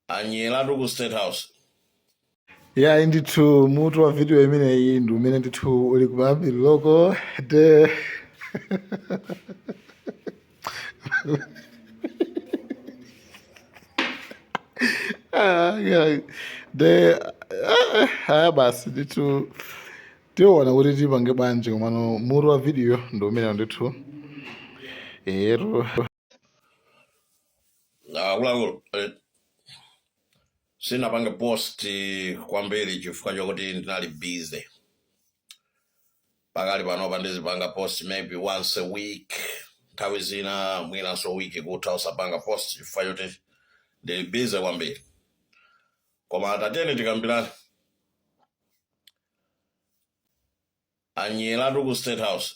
Anyeratu ku State House. Yayi ndithu, mutu wa video imeneyi ndi umene ndithu uli kumayambiriroko de. Ah, yeah. De haya basi ndithu, tiona kuti tipange bwanji, komano mutu wa video ndi umene ndithu ero. Akuluakulu, sinapange post kwambiri chifukwa chokuti ndinali busy. Pakali panopa ndizipanga post maybe once a week, nthawi zina mwinanso week kutha usapanga post chifukwa choti ndili busy kwambiri. Koma tatiyeni tikambirane. Anyeratu ku State House.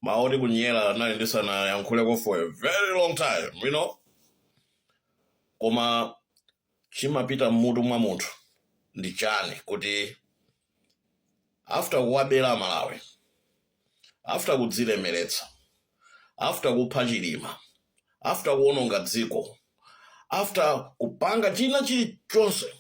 Mawu oti kunyera anali ndisanayankhuleko for a very long time. Koma chimapita mmutu mwa munthu ndi chani kuti after kuwabera Amalawi, after kudzilemeretsa, after kupha Chilima, after kuwononga dziko, after kupanga china chilichonse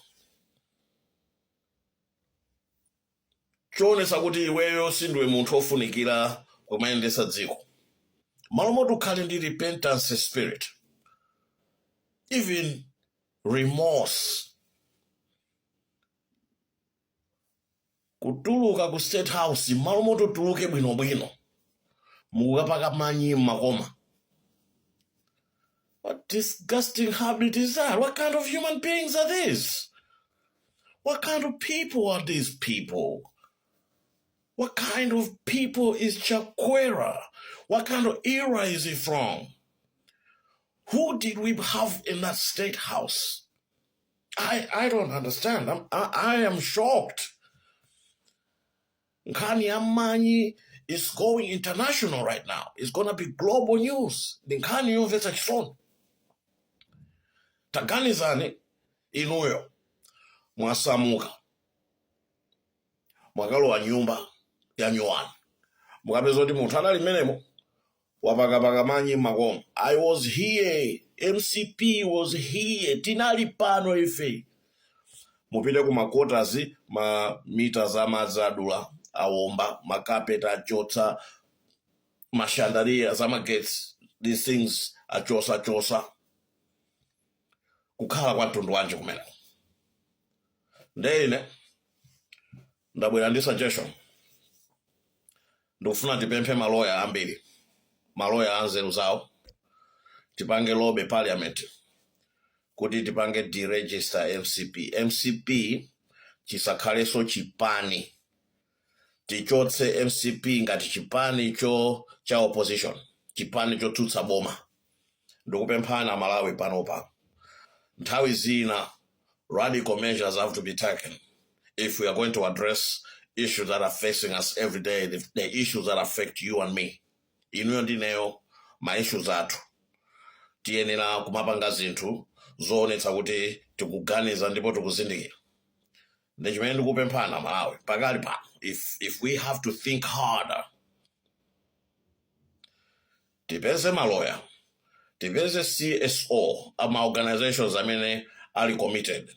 choonetsa kuti iweyo sindiwe munthu ofunikira kumayendetsa dziko, malo moti ukhale ndi repentance spirit, even remorse, kutuluka ku State House, malo moti utuluke bwinobwino, mukukapaka manyi mmakoma? What disgusting habit is that? What kind of human beings are these? What kind of people are these people? What kind of people is Chakwera? What kind of era is he from? Who did we have in that State House? I don't understand. I am shocked. Nkhani ya manyi is going international right now. It's gonna be global news. Ndi nkhani yomvetsa chisoni. Taganizani inuyo mwasamuka, mwakalowa nyumba ya nyuwani, mukapeza kuti munthu anali mmenemo wapakapaka manyi mmakomo. I was here, MCP was here, tinali pano ife. Mupite ku maquarters, ma meters amadzi adula, awomba, makapeti achotsa, machandelier zamagetsi, these things achosachosa. Kukhala kwa mtundu wanji kumeneko? Nde ine ndabwera ndi suggestion. Ndikufuna tipemphe maloya ambiri, maloya anzeru zawo, tipange lobby parliament kuti tipange deregister MCP. MCP chisakhalenso chipani. Tichotse MCP ngati chipani cho cha opposition, chipani chotsutsa boma. Ndikupemphana Malawi, panopa nthawi zina radical measures have to be taken if we are going to address issues that are facing us every day, the issues that affect you and me, inuyo ndineyo, ma issues athu. Tiyenera kumapanga zinthu zoonetsa kuti tikuganiza ndipo tikuzindikira. Ndi chimene ndikupemphana Malawi pakali pano. If we have to think harder, tipeze maloya, tipeze CSO, ama organizations amene ali committed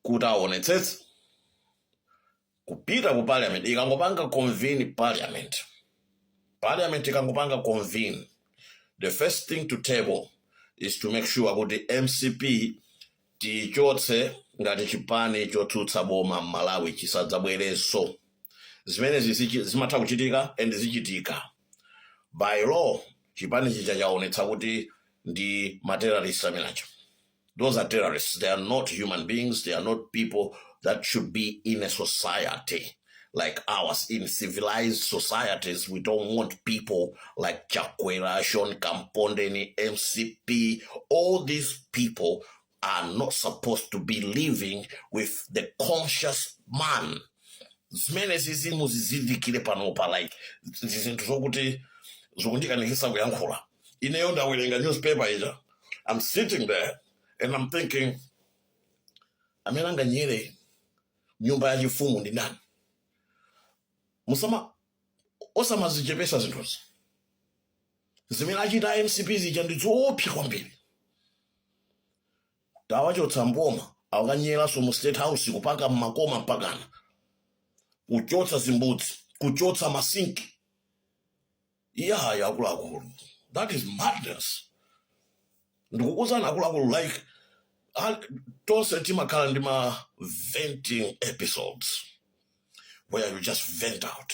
kuti aonetsetse kupita ku parliament. Ikangopanga convene parliament, parliament ikangopanga convene, the first thing to table is to make sure kuti MCP tichotse ngati chipani chotsutsa boma m'Malawi, chisadzabwerenso. Zimenezi zimatha kuchitika and zichitika. By law, chipani chija chaonetsa kuti ndi materrorists amenacho. Those are terrorists. They are not human beings. They are not people that should be in a society like ours. In civilized societies, we don't want people like Chakwera, Sean Kampondeni, MCP. All these people are not supposed to be living with the conscious man. Zimene zizi muzizindikire panopa. Like, zinthu zokuti zikundikanikisa kuyankhula. Ineyo ndawerenga newspaper ija, I'm sitting there and I'm thinking, amene anganyere nyumba yachifumu ndi ndani? Musama osamazichepesa zinthuzi. Zimene achita MCP zija ndi zoopsa kwambiri. Tawachotsa mboma, akanyeranso mu State House, kupaka mmakoma, mpakana kuchotsa zimbudzi, kuchotsa masinki. Iyaya, akuluakulu, that is madness. Ndikukuuzani akuluakulu, like tonse timakhala ndi ma venting episodes where you just vent out.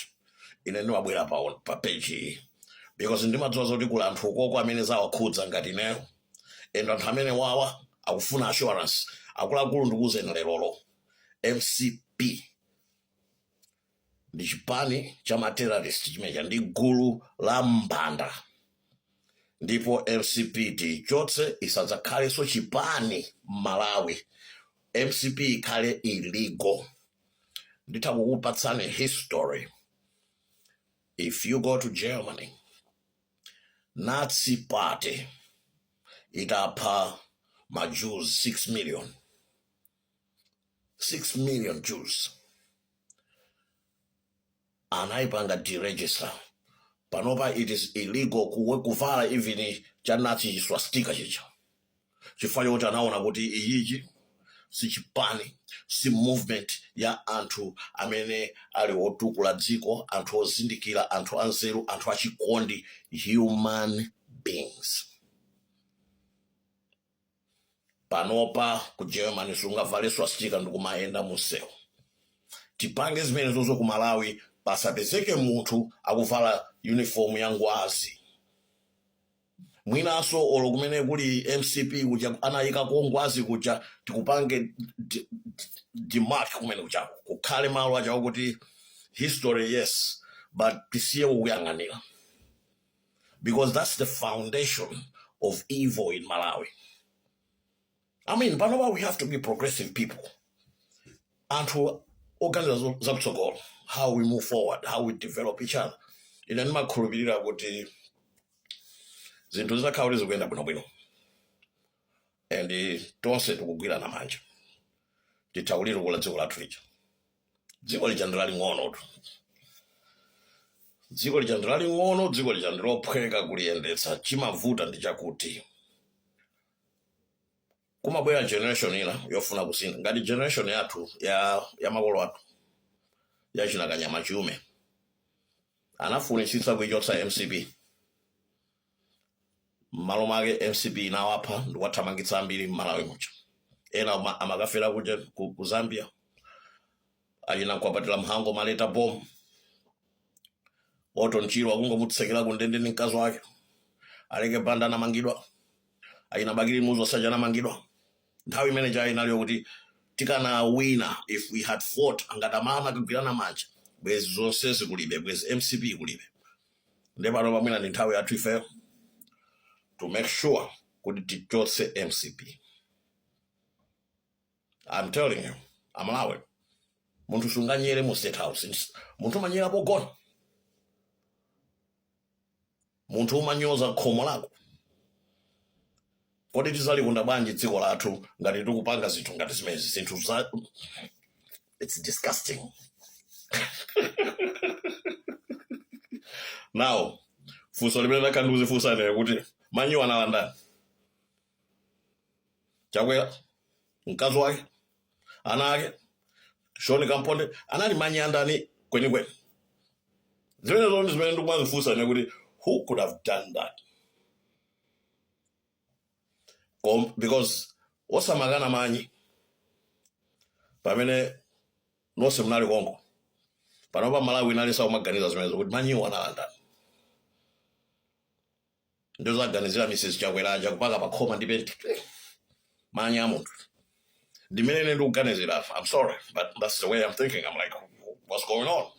Ine ndimabwera pa page iyi because ndimadziwa zoti kuli anthu ukoko amene zawakhudza ngati ineyo, and anthu amene wawa akufuna assurance. Akuluakulu, ndikuwuzeni lerolo, MCP ndi chipani cha materrorist chimenecha, ndi gulu la mbanda, ndipo MCP tiichotse, isadzakhalenso chipani m'Malawi. MCP ikhale illegal. Nditha kukupatsani history. If you go to Germany, Nazi Party itapha ma Jews 6 million, 6 million Jews, anayipanga deregister. Panopa it is illegal kuwe kuvala even cha Nazi swastika chicha, chifukwa chokuti anaona kuti ichichi si chipani, si movement ya anthu amene ali otukula dziko, anthu ozindikira, anthu anzeru, anthu achikondi, human beings. Panopa ku Germany sungavale swastika ndikumayenda munsewu. Tipange zimene zozo ku Malawi, pasapezeke munthu akuvala uniform ya ngwazi. Mwinanso olo kumene kuli MCP kuja anayikako ngwazi kuja, tikupange demark kumene kuchako, kukhale malo achawo kuti history, yes, but tisiye kukuyang'anira, because that's the foundation of evil in Malawi. I mean, panopa we have to be progressive people, anthu oganiza zakutsogolo, how we move forward, how we develop each other. Ine ndimakhulupirira kuti zinthu zitakhala kuti zikuyenda bwinobwino and tonse tikugwirana manja, titha kulitukula dziko lathu lija. Dziko lija ndi laling'ono tu, dziko lija ndi laling'ono, dziko lija ndi lophweka kuliyendetsa. Chimavuta ndi chakuti kumabwera generation ina yofuna kusintha, ngati generation yathu ya makolo athu yachina Kanyama Chiume anafunitsitsa kuichotsa MCP. M'malo mwake MCP inawapha ndikuwathamangitsa ambiri m'Malawi muja. Ena amakafera kuja ku Zambia, achina Mkwapatira Mhango, maleta bom Orton Chirwa kungomutsekera kundende ndi mkazi wake, Aleke Banda anamangidwa, achina Bakili Muluzi saja anamangidwa. Nthawi imene chayi inaliyo kuti tikanawina, if we had fought, angati amana akagwirana manja, bwezi zonsezi kulibe, bwezi MCP kulibe. Nde pano pamwina ndi nthawi yathu ifeyo to make sure kuti tichotse MCP. I'm telling you, Amalawi, munthu sunganyere mu State House. Munthu umanyera pogona, munthu umanyoza khomo lako. Kodi tizalikonda bwanji dziko lathu ngati tikupanga zinthu ngati zimenezi, zinthu za, it's disgusting. Now, funso limene ndakhala ndikuzifunsa ine kuti manyiwa analandani? Chakwera, mkazi wake, ana ake, Shoni Kamponde, anali manyi andani kwenikweni? Zimene zonse zimene ndikumazifunsa ine kuti who could have done that? Because osamakana manyi pamene nonse munali konko. Panopa Malawi inali saumaganiza zimenezo kuti manyiwo analandani. Ndizoganizira Mrs Chakweraja kupaka pakhoma ndi penti manyi a munthu, ndimene ine ndikuganizira. I'm sorry, but that's the way I'm thinking. I'm like, what's going on?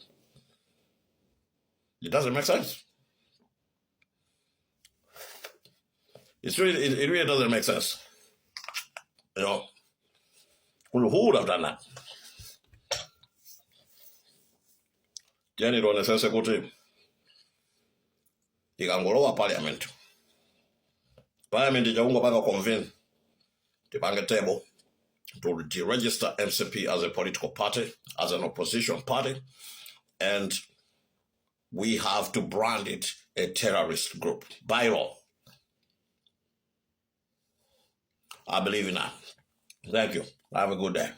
It doesn't make sense. It really doesn't make sense. Who would have done that? Tiyeni tionesese kuti ikangolowa parliament, parliament chakungopanga convene, tipange table to deregister MCP as a political party, as an opposition party, and we have to brand it a terrorist group by law. I believe in that. Thank you. Have a good day.